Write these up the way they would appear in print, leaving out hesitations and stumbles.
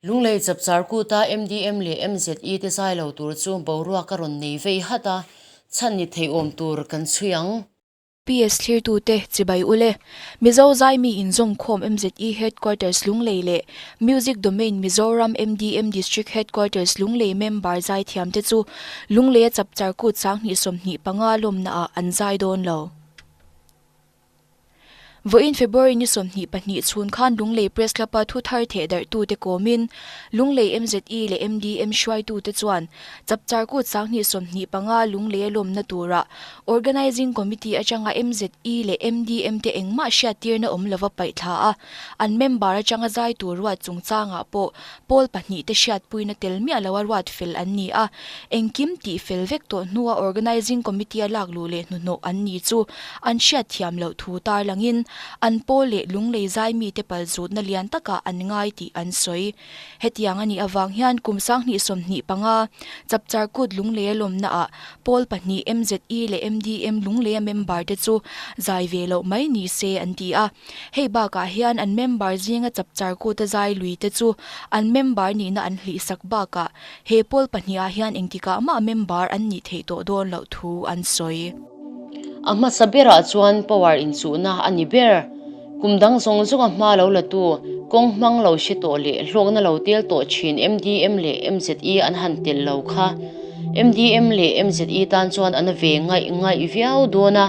Lunglei Chapchar Kuta MDM leh MZE te zai lo tur chu boruak a rawn nei vei hat a, chhan ni theiawm tur kan chhui ang. PS thlirtute chibai ule. Mizo Zaimi inzawmkhawm MZE Headquarters Lunglei leh Music Domain Mizoram MDM District Headquarters Lunglei member zaithiamte chu Lungleia Chapchar Kut 2025 lawmnaah an zai dawn lo. Vawiin February ni 22 chhun khan Lunglei Press Club-a thu thar theh darhtute kawmin Lunglei MZE leh MDM hruaitute chuan Chapchar Kut 2025 Lungleia lawmna tura Organising Committee atanga MZE leh MDM te engmah hriattirna awm lova paih thla a, an member atanga zai tur ruat chungchangah pawh pawl pahnihte hriatpuina tel miah loa ruat fel an ni a, engkim tih fel vek tawh hnua Organising Committee-a lak luh leh hnuhnawh an ni chu an hriatthiam loh thu tarlangin an pawl leh lunglei zai mite palzutna lian takah an ngai tih an sawi. Hetiang a nih avang hian kum 2025 Chapchar Kut Lungleia lawmnaah pawl pahnih MZE leh MDM Lungleia member te chu zai ve loh mai ni se an ti a. Hei bakah hian an member zinga Chapchar Kuta zai lui te chu an member nihna an hlihsak bakah he pawl pahnihah hian engtikah mah member an nih theih tawh dawn loh thu an sawi. A hmasa berah chuan power inchuhna a ni ber. Kum dang zawng zawnga hma lo latu, kawng hmang lo hre tawh leh hlawkna lo tel tawh thin MDM leh MZE an han tel lo kha MDM leh MZE tan chuan an ve ngaih ngaih viau dawn a,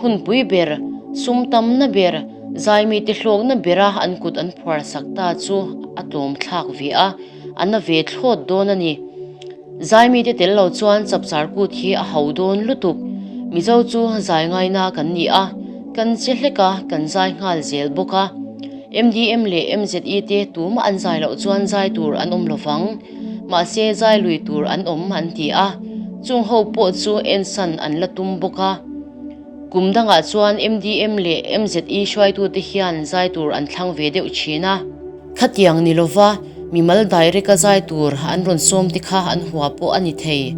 hunpui ber, sum tamna ber, zaimite hlawkna bera an kut an phuar sak ta chu a tlawm thlak ve a, a na ve thlawt dawn a ni. Zaimite tel lo chuan chapchar kut hi a ho dawn lutuk. Mizo chu zai ngaina kan ni a, kan che hlek a, kan zai nghal zel bawk a. MDM leh MZE te tumah an zai loh chuan zai tur an awm lovang. Mahse zai lui tur an awm an ti a, chung ho pawh chu ensan an la tum bawk a. Kum dangah chuan MDM leh MZE hruaitute hian zai tur an thlang ve deuh thin a. Khatiang ni lova mimal direct a zai tur an rawn sawm te kha an hua pawh a ni thei.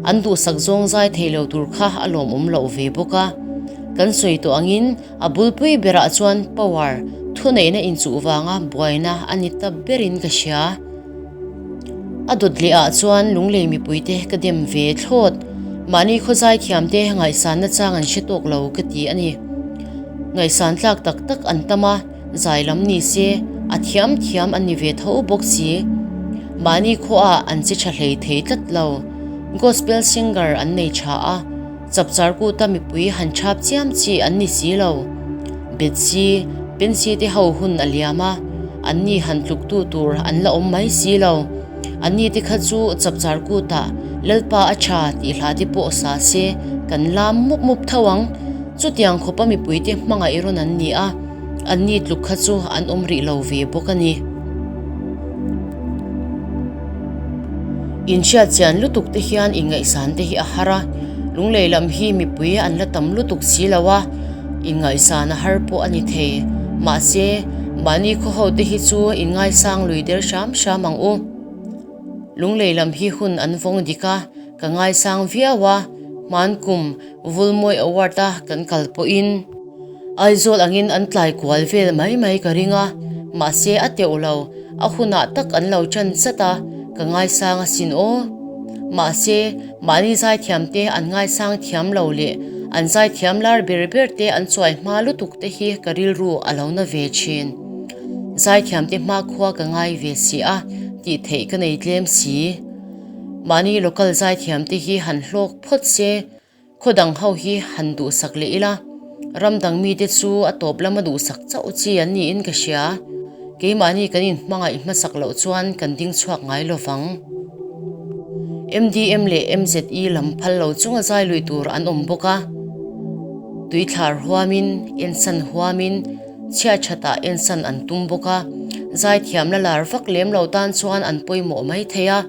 An duhsak zawng zai thei lo tur kha a lawmawm loh ve bawk a. Kan sawi tawh angin a bulpui berah chuan power, thuneihna inchuh vanga buaina a ni ta berin ka hria. A dawt leh ah chuan Lunglei mipuite ka dem ve thlawt. Mahni khawzai thiamte ngaihsanna chang an hre tawk lo ka ti a ni. Ngaihsan tlak tak tak an tam a, zai lam ni se a thiam thiam an ni ve tho bawk si. Mahni khuaah an che tha hlei thei tlat lo. Gospel singer an nei tha a, Chapchar kuta mipui han chhap chiam chi an ni si lo. Betsy, Pensy te ho hun a liam a, anni han tluktu tur an la awm mai si lo. Anni te kha chu Chapchar kutah Lalpa a tha tih hla te pawh sa se kan lam mup mup tho ang. Chutiang khawpa mipui te hmangaih rawn an ni a, anni tluk kha chu an awm rih lo ve bawk a ni. Inhriat chian lutuk te hian inngaihsan te hi a har a, Lunglei lam hi mipui an la tam lutuk si lo a, inngaihsan a har pawh a ni thei. Mahse, mahni khaw ho te hi chu inngaisang lui der hram hram ang u. Lunglei lam hi hun an vawng dik a, ka ngaisang viau a, hmankum Vulmawi Award a kan kal pawhin Aizawl angin an tlai kual vel mai mai ka ring a, mahse a teuh lo, a hunah tak an lo ṭan chat a, ka ngaisang asin aw. Mahse, mahni zaithiam te an ngaisang thiam lo leh an zaithiam lar ber ber te an chuai hma lutuk te hi ka rilru a lo na ve ṭhin. Zaithiam te hmakhua ka ngai ve si a, tih theih ka nei tlem si. Mahni local zaithiam te hi han hlawk phawt se, Khaw dang ho hi han duhsak leh ila, ram dang mite chu a tawp lama duhsak chauh chi an niin ka hria. Keimahni kan inhmangaih hmasak loh chuan kan ding chhuak ngai lo vang. MDM leh MZE lam phal lo chunga zai lui tur an awm bawk a. Tuithlar huamin, ensan huamin, chhiathatah ensan an tum bawk a. Zaithiam la lar vak lem lo tan chuan an pawimawh mai thei a.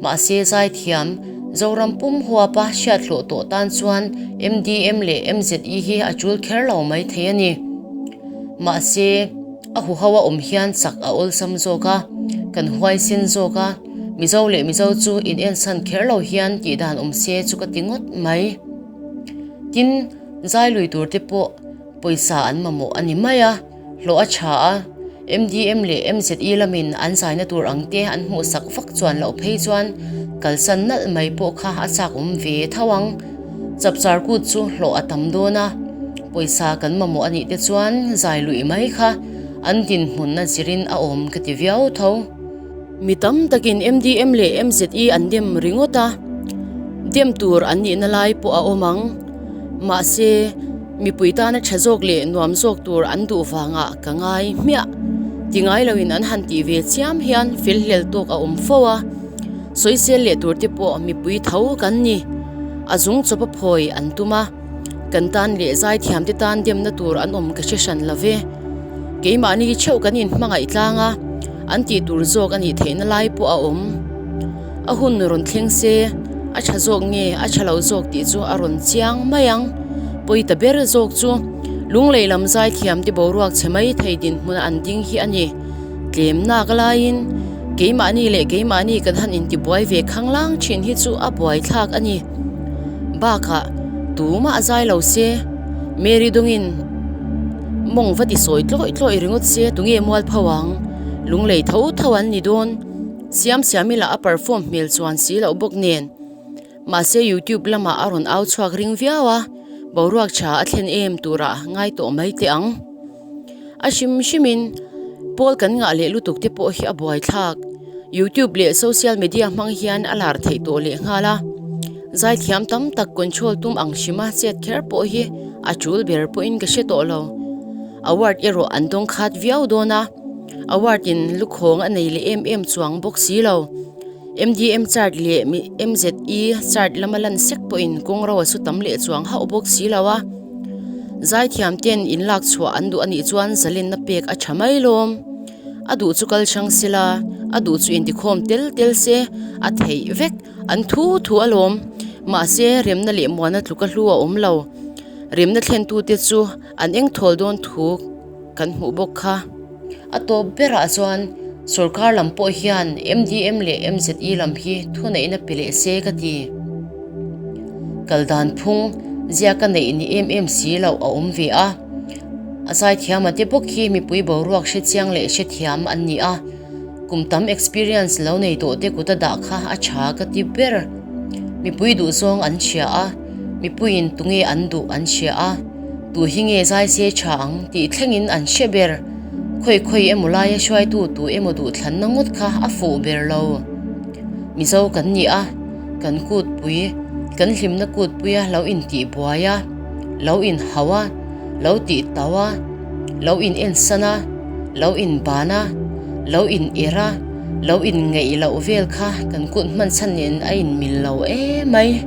Mahse zaithiam, Zoram pum huapa hriathlawh tawh tan chuan MDM leh MZE hi a tul kher lo mai thei a ni. Mahse, a huho a awm hian chak a awlsam zawk a, kan huaisen zawk a, Mizo leh Mizo chu inensan kher lo hian tihdan awm se chu ka ti ngawt mai. Tin, zai lui tur te pawh pawisa an mamawh a ni mai a, hlawh a tha a. MDM leh MZE lamin an zaina tur ang te an hmuhsak vak chuan loh phei chuan kalsan nalh mai pawh kha a chak awm ve tho ang. Chapchar kut chu hlawh a tam dawn a, pawisa kan mamawh a nih te chuan zai luih mai kha an dinhmunna zirin a awm ka ti viau tho. Mi tam takin MDM leh MZE an dem ringawt a, dem tur an nihna lai pawh a awm ang. Mahse, mipui tana tha zawk leh nuam zawk tur an duh vangah ka ngai hmiah. Ti ngai loin an han tih ve chiam hian fel hlel tawk a awm fo a, sawisel leh tur te pawh mipui tho kan ni. A zung chawpa phawi an tum a, kan tan leh zaithiam te tan demna tur an awm ka hre hran lo ve. Keimahni theuh kan inhmangaih tlang a, an tih tur zawk a nih theihna lai pawh a awm. A hun rawn thleng se, a tha zawk nge a tha lo zawk tih chu a rawn chiang mai ang. Pawi ta ber zawk chu Lunglei lam zaithiam te boruak chhe mai thei dinhmuna an ding hi a ni. Tlem nak laiin keimahni leh keimahni kan han intibuai ve khanglang thin hi chu a buaithlak a ni. Bakah tumah zai lo se, Mary dawngin mawng va ti sawi tlawih tlawih ringawt se tunge mualpho ang? Lunglei tho tho an ni dawn. Siam siam ila a perform hmel chuan si loh bawk nen. Mahse YouTube lamah a rawn au chhuak ring viau a, boruak tha a thlen em turah ngai tawh mai teh ang. A hrim hrimin pawl kan ngah leh lutuk te pawh hi a buaithlak. YouTube leh social media hmang hian a lar theih tawh leh nghal a. Zaithiam tam tak control tum ang hrima chet kher pawh hi a tul ber pawhin ka hre tawh lo. Award erawh an dawng khat viau dawn a. Award in lukhawng a nei leh em em chuang bawk si lo. MDM chart leh MZE chart lama lan sek pawhin kawng ro a su tam leh chuang hauh bawk si lo a. Zaithiam ten in lak chhuah an duh a nih chuan zalenna pek a tha mai lawm. A duh chu kal hrang sela, a duh chu intikhawm tel tel se a theih vek. An thu thu alawm. Mahse remna leh muana tluka hlu a awm lo. Remna thlentute chu an engthawl dawn thu. Kan hmuh bawk kha. A tawp berah chuan sorkar lam pawh hian MDM leh MZE lam hi thuneihna pe leh se ka ti. Kal dan phung ziaka neih ni em em si loh a awm ve a. A zaithiama te bawk hi mipui boruak hrechiang leh hrethiam an ni a. Kum tam experience lo nei tawh te kut a dah kha a tha ka ti ber. Mipui duhzawng an hria a, mipuiin tunge an duh an hria a, tu hi nge zai se tha ang tih thlengin an hre ber. Khawi khawi emaw laia hruaitu tu emaw duhthlanna ngawt kha a fuh ber lo. Mizo kan ni a, kan kutpui, kan hlimna kutpuia lo intihbuai a, lo inhau a, lo tih tau a, lo in ensan a, lo in ban a, lo in er a, lo in ngeih loh vel kha kan kut hman chhan nen a in mil lo emai.